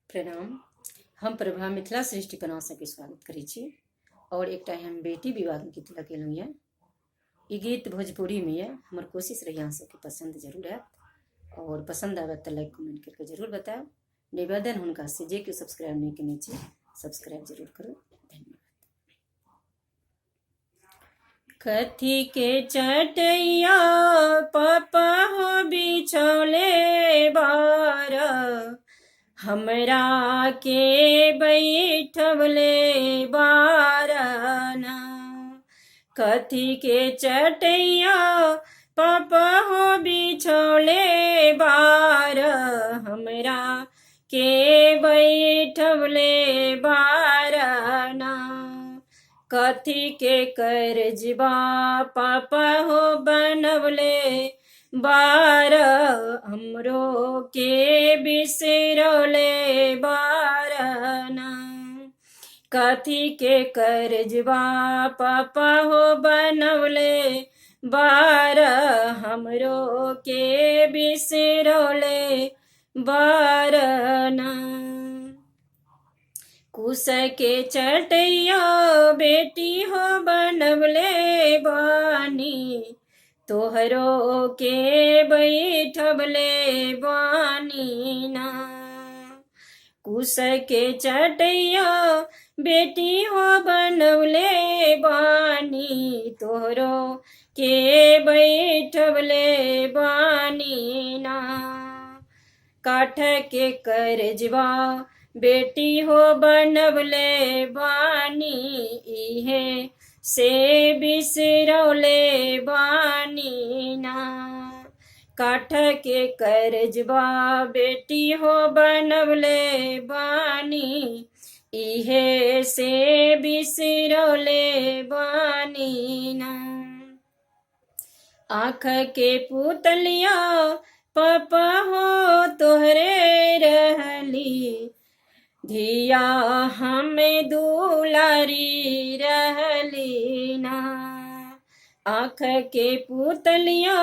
प्रणाम। हम प्रभा मिथिला सृष्टि पर अहाँ सबके स्वागत करै छी और एकटा हम बेटी विवाह गीत लगेलहुँ यऽ। ई गीत भोजपुरीमे यऽ। हमर कोशिश रही अहाँ सबके पसन्द जरूर आयत और पसन्द आबत तऽ लाइक कमेंट करके जरूर बतायब। निवेदन हुनका से जे केओ सब्सक्राइब नहि केने छी सब्सक्राइब जरूर करू। धन्यवाद। कथी के चटैया पापा हो बिछौले बार, हमरा के बैठवले बारना। कथी के चटैया पापा हो बिछौले बार, हमरा के बैठवले बारना। कथी के करजबा पापा हो बनवले बार, हमरो के बिसरौले बारना। कथी के करजबा पापा हो बनवले बार, हमरो के बिसरौले बारना। कुश के चटैया बेटी हो बनवले बानी, तोहरो के बैठवले बानी ना। कुश के चटैया बेटी हो बनवले बानी, तोहरो के बैठवले बानी ना। काठ के करजवा बेटी हो बनवले बानी, इहे से बिसरौले बानी ना। काठ के करजवा बेटी हो बनवले बानी, इहे से बिसरौले बानी ना। आँख के पुतलिया पापा हो तोहरे रहली, धिया हमें दुलारी रहली ना। आँख के पुतलिया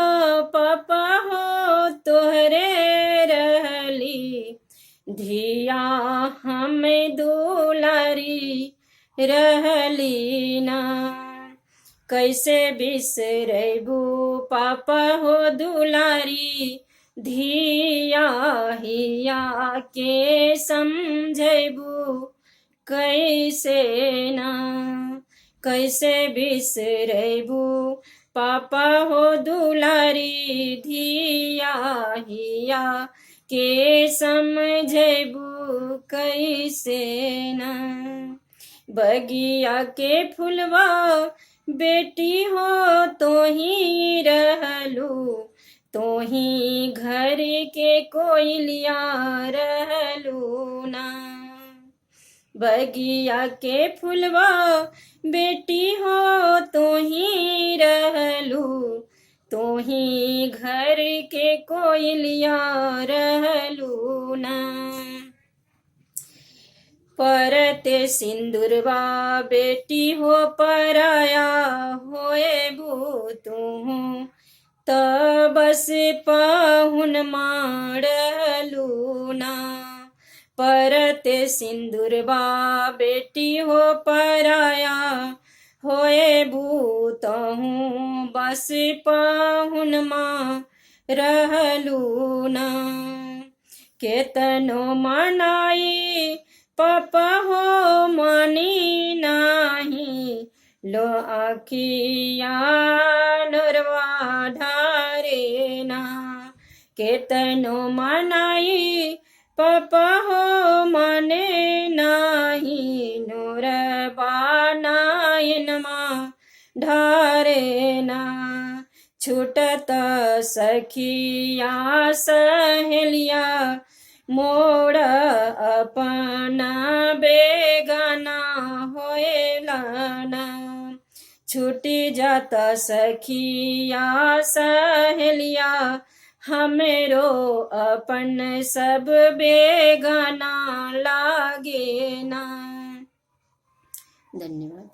पापा हो तोहरे रहली, धिया हमें दुलारी रहली ना। कैसे बिसरबू पापा हो दुलारी, धिया हिया के समझबू कैसे ना। कैसे बिसरबू पापा हो दुलारी, धिया हिया के समझबू कैसे ना। बगिया के फुलवा बेटी हो तो ही रहलू, तो ही घर के कोयलिया रहलू ना। बगिया के फुलवा बेटी हो तो ही रहलू, तो ही घर के कोयलिया रहलू ना। परते सिंदूरवा बेटी हो पराया होएबू तू, त बस पाहुन मारलू ना। परते सिंदूरवा बेटी हो पराया होएबू तहूँ, बस पाहुन माँ रहलू ना। केतनो मनाई पापा हो मानी नाही, लो आखिया नोरवा ढारे ना। केतनो मनाई पापा हो माने नाही, नोरबा नायनमा ढारे ना। छूटत सखिया सहेलिया मोड़ अपना बेगाना होएला ना। छूटी जाता सखिया सहेलिया हमरो अपन सब बेगाना लागे ना। धन्यवाद।